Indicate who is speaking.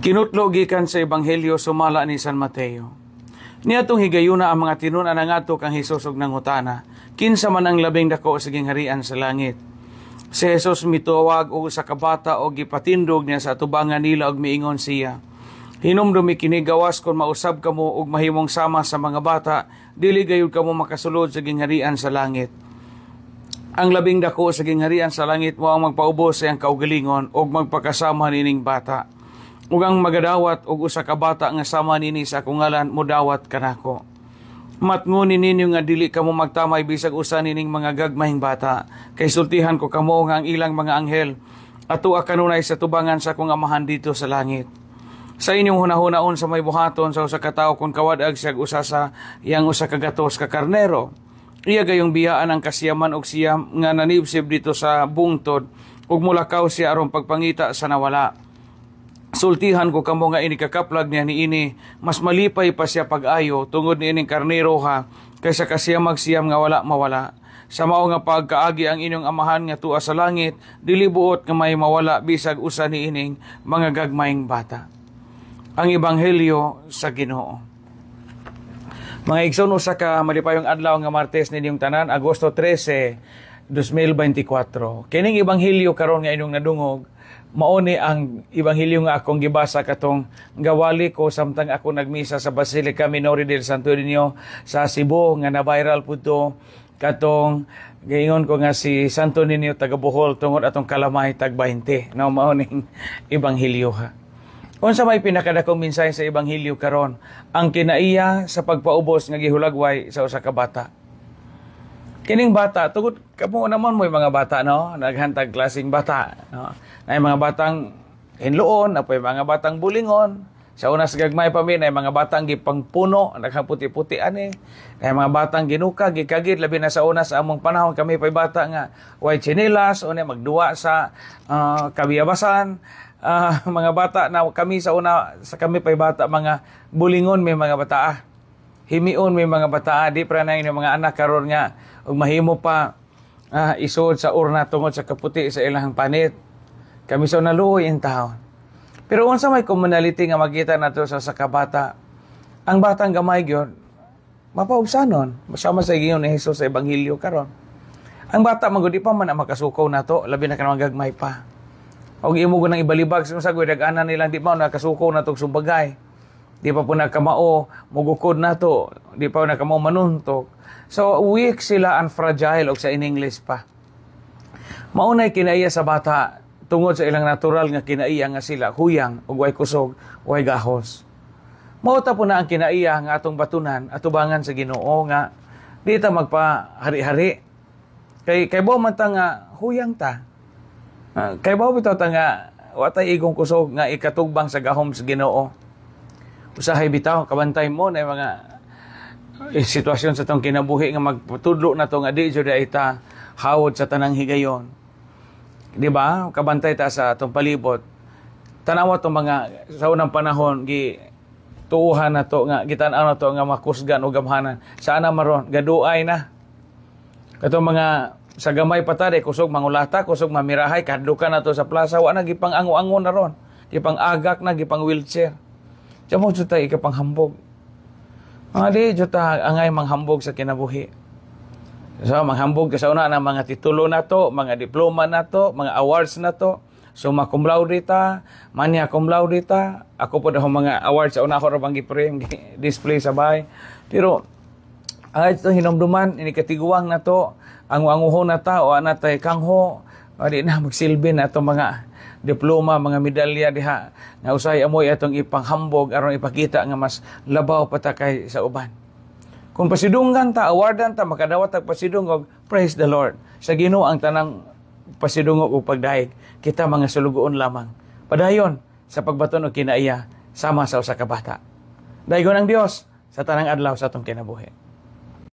Speaker 1: Kinutlo gikan sa Ebanghelyo sumala ni San Mateo. Niadtong higayuna, ang mga tinun-an nangadto kang Hesus ug nangutana, "Kinsa man ang labing dako sa gingharian sa langit?" Si Jesus mituwag og usa ka bata og gipatindog niya sa atubangan nila ug miingon siya, "Hinumdumi kini, gawas kon mausab kamo ug mahimong sama sa mga bata, dili gayud kamo makasulod sa gingharian sa langit. Ang labing dako sa gingharian sa langit mao ang magpaubos sa iyang kaugalingon ug magpakasama nining bata. Ug ang magadawat og usa ka bata nga sama nini sa akong ngalan, mudawat kanako. Matngoni ninyo nga dili kamo magtamay bisag usa nining mga gagmayng bata, kay sultihan ko kamo nga ang ilang mga anghel atua kanunay sa tubangan sa akong Amahan didto sa langit. Sa inyong hunahuna, unsa may buhaton sa usa ka tawo kung kawad-ag siya usa sa iyang 100 ka karnero? Iya gayong biyaan ang 99 nga nanibsib didto sa bungtod ug mulakaw siya aron pagpangita sa nawala. Sultihan ko kamo nga inig kakaplag niya niini, mas malipay pa siya pag-ayo tungod niining karnero ha kaysa 99 nga wala mawala. Sa mao nga pagkaagi, ang inyong Amahan nga tua sa langit dili buot nga may mawala bisag usa niining mga gagmayng bata." Ang Ebanghelyo sa Ginoo. Mga igsoon, usa ka malipayong adlaw nga Martes ninyong tanan, Agosto 13, 2024. Kining ebanghelyo karon nga inyong nadungog, mao ni ang ebanghelyo nga akong gibasa katong gawali ko samtang ako nagmisa sa Basilica Minore del Santo Niño sa Cebu nga na-viral pud to, katong giingon ko nga si Santo Niño taga Bohol tungod atong kalamay tag 20. No, mao ning ebanghelyo ha. Unsa may pinakadakong mensahe sa ebanghelyo karon? Ang kinaiya sa pagpaubos nga gihulagway sa usa ka bata. Kining bata, tungod kamo naman mo'y mga bata, no? Daghan tag klaseng bata, no? Naay mga batang hinloon, napoy mga batang bulingon. Sa una sa gagmay pa mi, naay mga batang gipangpuno, daghang puti-puti ani. Naay mga batang ginuka, gikagid, labi na sa una sa among panahon kami pay bata nga way tsinelas, una magduwa sa kabiyabasan. Mga bata na kami sa una sa kami pay bata, mga bulingon may mga bata. Himion may mga bata, di pra na inyong mga anak karon nga ug mahimo pa isod sa urna tungod sa kaputi sa ilang panit. Kami sa naluoy in taon. Pero unsa may commonality nga makita nato sa kabata? Ang batang gamay gyud mapaubsanon, sama sa giingon ni Jesus sa ebanghelyo karon. Ang bata man gud, di pa man na makasukaw nato, labi na kanang gagmay pa. Og imo nang ibalibag sa sagoy dag-anan nilang di pa nakasukaw nato subagay. Di pa po nakamao mugukod nato, di pa nakamao manuntok. So weak sila and fragile og sa in English pa. Maunay kinaiya sa bata tungod sa ilang natural nga kinaiya nga sila huyang ug way kusog, way gahos. Mao ta po na ang kinaiya nga atong batunan atubangan sa Ginoo nga di ta magpahari-hari. Kay kaybaw man ta nga huyang ta. Kaybaw bitaw ta nga wa tay igong kusog nga ikatugbang sa gahom sa Ginoo. Usahay bitaw kabantay mo na mga sitwasyon sa tong kinabuhi nga magpatudlo na to nga di jud ay ta hawod sa tanang higayon. Di ba? Kabantay ta sa atong palibot. Tanawa tong mga sa unang panahon gi tuuhan na to nga gitan-aw na to nga makusgan o gamhanan. Sana maron gaduay na. Katong mga sa gamay pa ta, kusog mangulata, kusog mamirahay, kadlukan na to sa plaza, wa na gipang ango-ango na ron. Gipang agak na, gipang wheelchair. Diyan mo jud ta ikapanghambog. Mga di jud ta angay manghambog sa kinabuhi. So, manghambog ka sa una ng mga titulo na to, mga diploma na to, mga awards na to. Summa cum laude ta, magna cum laude ta. Ako po akong mga awards sa una ako ra bang gi-frame, display sa bahay. Pero ang ito hinumduman, ini katiguang na to, ang anguho na ta, o ana tay kangho, o di na magsilbi na itong mga diploma, mga medalya diha nga usahay amoy atong ipanghambog aron ipakita nga mas labaw pa ta kay sa uban. Kung pasidunggan ta, awardan ta, makadawat tag pasidungog, praise the Lord. Sa Ginoo ang tanang pasidungog ug pagdayeg. Kita mga sulugoon lamang. Padayon sa pagbaton og kinaiya sama sa usa ka bata. Daygon ang Dios sa tanang adlaw sa atong kinabuhi.